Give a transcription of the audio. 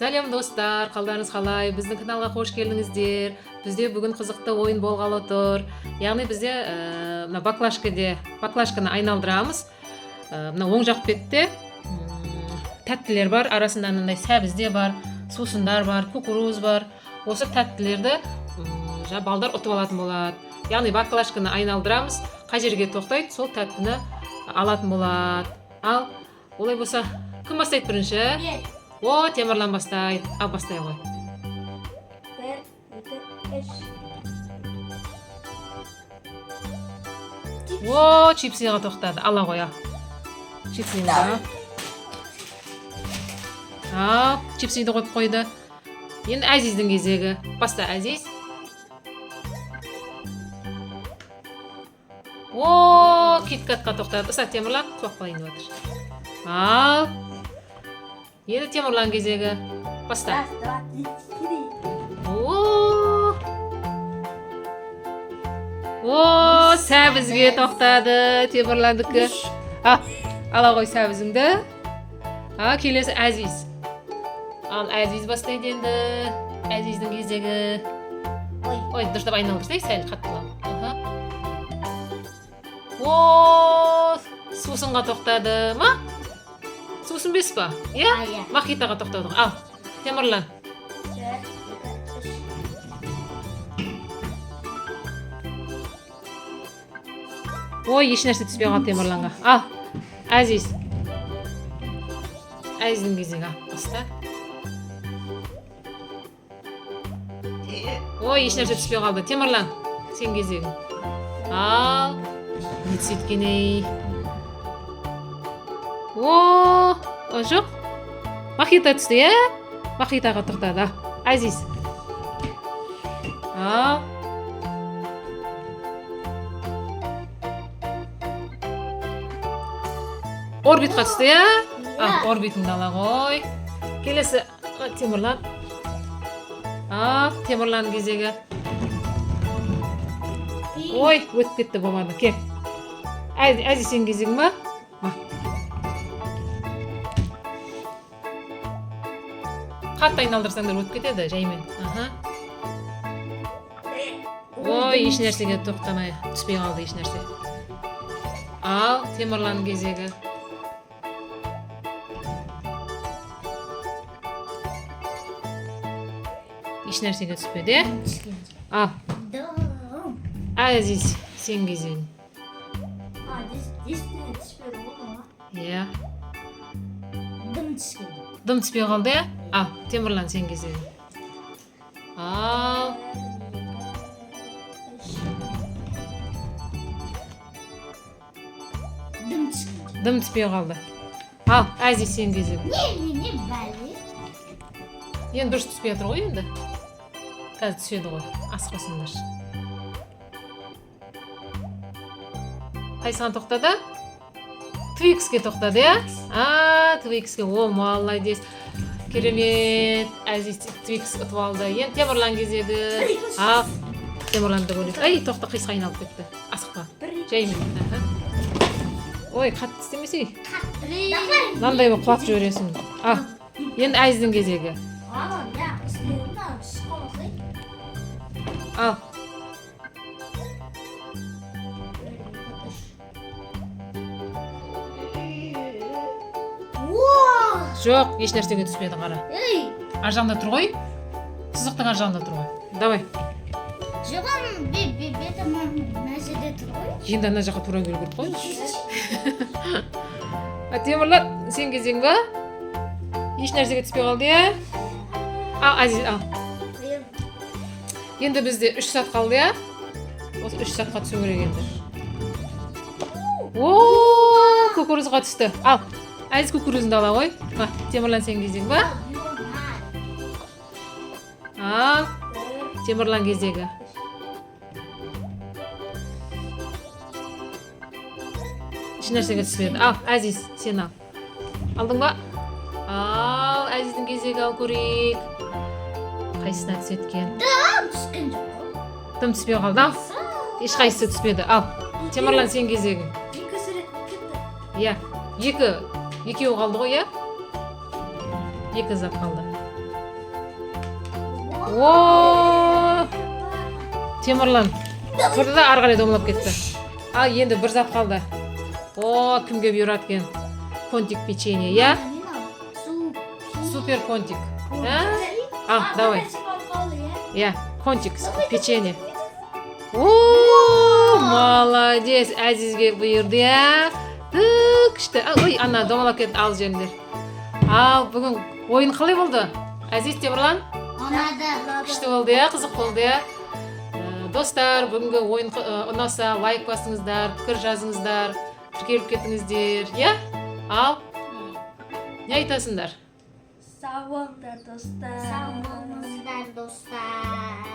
Сәлем, достар! Қалдарыңыз қалай? Біздің каналға қош келдіңіздер. Бізде бүгін қызықты ойын болғалы тұр. Яғни бізде мына баклажканы айналдырамыз. Мына оң жақ бетте тәттілер бар, арасында мынандай сәбіз де бар, сусындар бар, кукуруз бар. Осы тәттілерді жаңа балдар ұтып алатын болады. Яғни баклажканы айналдырамыз, қай жерге тоқтайды, сол тәттіні алатын болады. Ал олай болса, кім бастайды бірінші? Мен. О, Темірлан бастайды. Ал, бастай ғой. Бір, екі, үш. О, чипсыға тоқтады. Ала ғой, ал. Чипсыны ал. Ал, чипсыды қойып қойды. Енді Әзиздің кезегі. Баста, Әзиз. О, Киткатқа тоқтады. Ұста, Темірлан, құлап қалайын деп жатыр. Ал. Енді Темірлан кезегі. Баста. Раз, два, три, четыре. О! О, сәбізге тоқтады Темірландікі. А, ала ғой сәбізіңді. А, келесі Әзиз. Ал, Әзиз бастайды енді. Әзиздің кезегі. Ой. Ой, дұрыстап айналдырсай, сәл қаттылау. Аха. О, сусынға тоқтады ма? Сусын емес па? Иә? А, иә. Мохитоға тоқтады ғой. Ал, Темірлан. Бір, екі, үш. Ой, ешнәрсе түспей қалды Темірланға. Ал, Әзиз. Әзиздің кезегі, ал, баста. Ой, ешнәрсе түспей қалды. Темірлан, сен кезегің. Ал, не түседі екен, ей? О, о, жоқ. Мохито түсті, иә? Мохитоға тоқтады. Ал, Әзиз. Ал. Орбитқа түсті, иә? Ал, орбитіңді ала ғой. Келесі Темірлан. Ал, Темірлан кезегі. Ой, өтіп кетті, болмады. Кел. Әзиз, сенің кезегің ба? Ма. Қатты айналдырсаңдар, өтіп кетеді, жаймен. Аха. Ой, еш нәрсеге тоқтамай, түспей қалды еш нәрсе. Ал, Темірлан кезегі. Еш нәрсеге түспеді, иә? Түскен жоқ. Ал, Дым. Әзиз, сен кезегің. А, действительно түспеді ғой маған. Иә. Дым түскен жоқ. Дым түспей қалды, иә? Ал, Темірлан, сен кезегің. Ал, Бір, екі, үш. Дым түскен жоқ. Дым түспей қалды. Ал, Әзиз, сен кезегің. Не, не, не, бәле. Енді дұрыс түспей жатыр ғой енді. Қазір түседі ғой. Асықпасаңдаршы. Қайсыған тоқтады? Твикске тоқтады, иә? А, Твикске. О, молодец. Керемет. Әзиз Твикс ұтып алды. Енді Темірлан кезегі. Ал, Темірланды көрейік. Ай, тоқта, қисқа айналып кетті. Асықпа. Бір, екі, Жаймен. Аха. Ой, қатты істемесей. Давай. Мынандай болып құлатып жібересің. Ал, енді Әзиздің кезегі. Ана, не, істедім да, түсіп қалмасай. Ал, Бір, екі, үш. Уа! Жоқ, еш нәрсеге түспеді, қара. Ей, Ар жағында тұр ғой. Сызықтың ар жағында тұр ғой. Давай. жоқ, оның беті мына жерде тұр ғой. Енді ана жаққа тура келу керек қой. А, Темірлан, сен кезең ба? Еш нәрсеге түспей қалды, иә? Ал, Әзиз, ал. Енді бізде 3 сағат қалды, иә? Осы 3 сағатқа түсу керек енді. О, кукурузға түсті. Ал, Әзиз, кукурузыңды ала ғой. Ма, Темірлан, сен кезең ба? Ал, Темірлан кезегі. Еш нәрсеге түспеді. Ал, Әзиз, сен ал. Алдың ба? Ал, Әзиздің кезегі, ал, көрейік. Қайсысына түседі екен? Түскен жоқ қой. Дым түспей қалды, ал. Ешқайсысы түспеді. Ал, Темірлан, сен кезегің. Екі сурет кетті. Иә, екі, екеуі қалды ғой, иә? Екі зат қалды. О, Темірлан тұрды да, ары қарай домалап кетті. Ал енді бір зат қалды. О, кімге бұйырады екен контик печенье, иә? Супер контик, а? Ал, давай. Иә, контик печенье. О, молодец, Әзизге бұйырды, иә. Күшті. Ой, ана домалап кетті. Ал, жеңдер. Ал бүгін ойын қалай болды, Әзиз, Темірлан? Ұнады. Күшті болды, иә, қызық болды, иә. Достар, бүгінгі ойын ұнаса, лайк басыңыздар, пікір жазыңыздар, тіркеліп кетіңіздер, иә. Ал не айтасыңдар? Сау болыңдар, достар. Сау болыңыздар, достар.